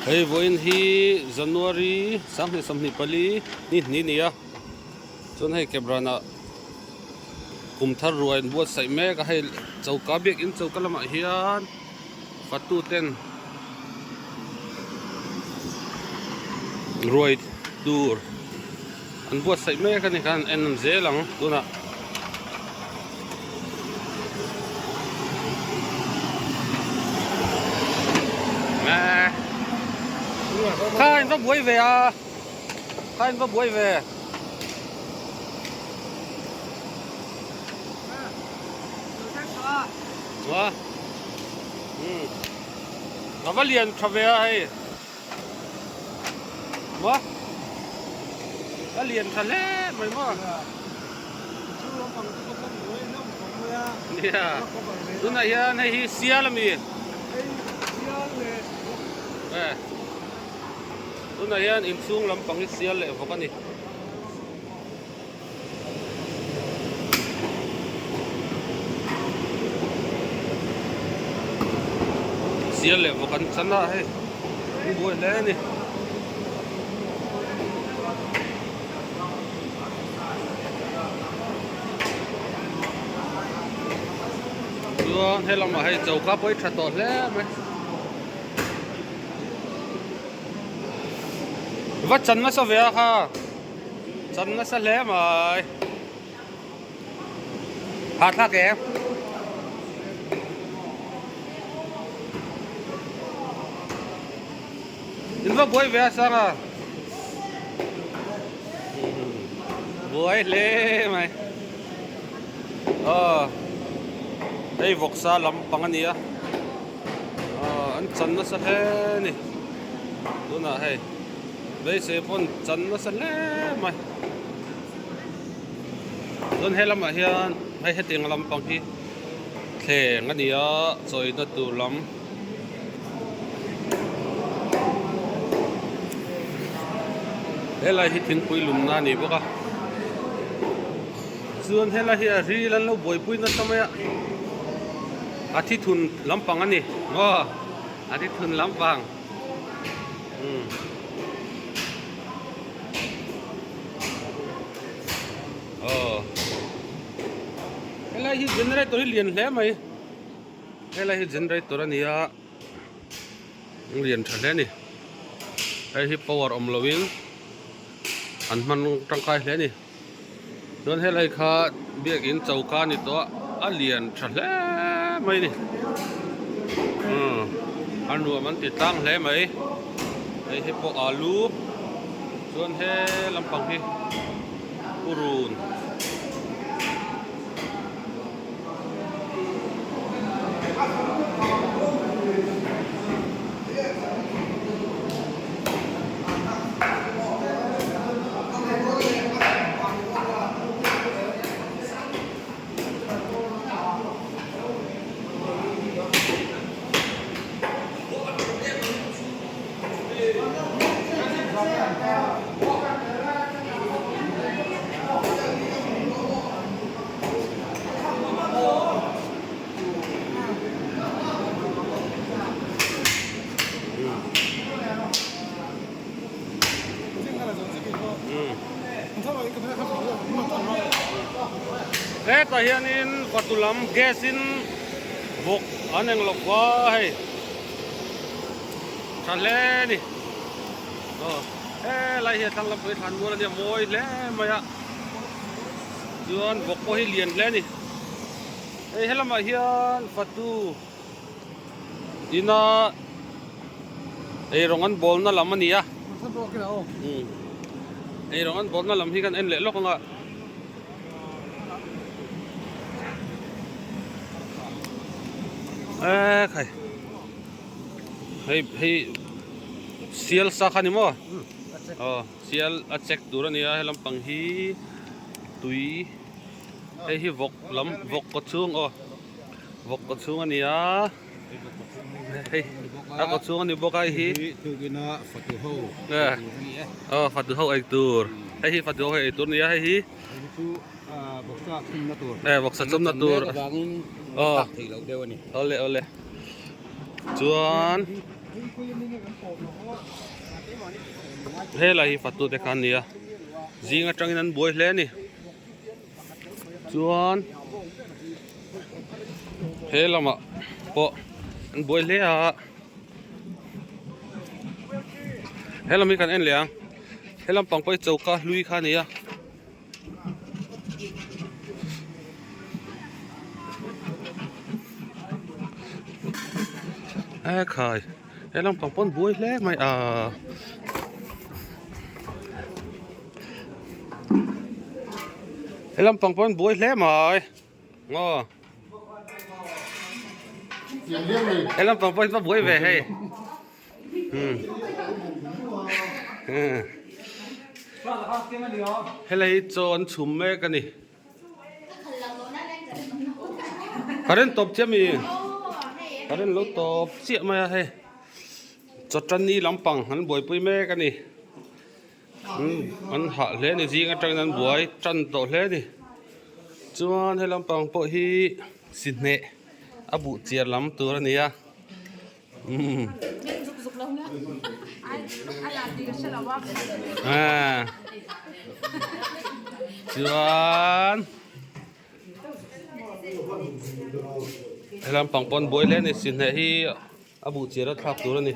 Hei vawiin hi January 2024 ni hnih a ni a chuan hei Kebranah kum thar ruai an buatsaih mek a hei choka biakin choka lamah hian fatu ten ruai tur an buatsaih mek a ni khan en an zel ang tunah. Kha in va buai ve a kha in va buai ve. Ua A va lian tha ve a hei Maw A lian tha hle mai maw Nia Tunah hian hei hi sial a mi Tunah hian inchhung lampang hi sial leh vawk a ni. Sial leh vawk an chan a hei an buai hle a ni. Chuan he lamah hei choka pawh hi tha tawh hle mai. Va chan nasa ve a kha. Chan nasa hle mai. Hahthlak em? In va buai ve a Sanga. Buai hle mai. Aw hei vawksa lampang a ni a. Aw an chan nasa hle a ni. Tunah hei. Beisei pawn chan nasa hle mai. Chuan he lamah hian hei hetiang lampang hi thleng a ni a chawina tur lam. Helai hi thingpui lumna a ni bawk a. Chuan helai hi a ril an lo buaipui nasa mai a. A thithun lampang a ni maw a thithun lampang. Aw helai hi generator hi lian hle mai helai hi generator a ni a lian tha hle a ni hei hi power awm lo in an hman tangkai hle a ni chuan helai kha biakin choka a ni tawh a a lian tha hle mai a ni umm a nuam an ti tlang hle mai hei hi pawh alu chuan he lampang hi purun. Hetah hianin fatu lam gas in vawk an eng lo va hei tha hle a ni aw helai hi a thlang lam pawh hi thlan mual a nia mawi hle mai a chuan vawk pawh hi lian hle a ni hei helamah hian fatu ina eirawng an bawlna lam a ni a eirawng an bawlna lam hi kan en leh lawk ang a. E khai hei hei sial sa kha ni maw aw sial a check tur a nia he lampang hi tui hei hi vawk lam vawk kaw chhung aw vawk kaw chhung a ni a hei a kaw chhung a ni bawk a hei hi aw fatu ho ei tur hei hi fatu ho ei tur a ni a hei hi. Vawksa chumna tur aw awle awle chuan. Helai hi fatu te kha an ni a zing atangin an buai hle a ni chuan he lamah pawh an buai hle a he lam hi kan en leh ang he lampang pawh hi choka hlui kha a ni a. E khai he lampang pawn buai hle mai a he lampang pawn buai hle mai ngaw he lampang pawh hi va buai ve hei. Helai hi chaw an chhum mek a ni. Current tawp chiah mi? Current lo tawp chiah mai a hei. Chaw tan ni lampang an buaipui mek a ni. An hah hle a ni zing atangin an buai tan tawh hle a ni. Chuan he lampang pawh hi sihneh a buh chiar lam tur a ni a. Chuan helam pang pawn buai hle a ni sihneh hi a buh chiar a thlak tur a ni.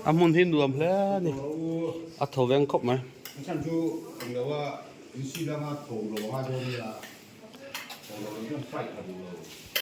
A hmun hi nuam hle a ni a tho veng khawp mai.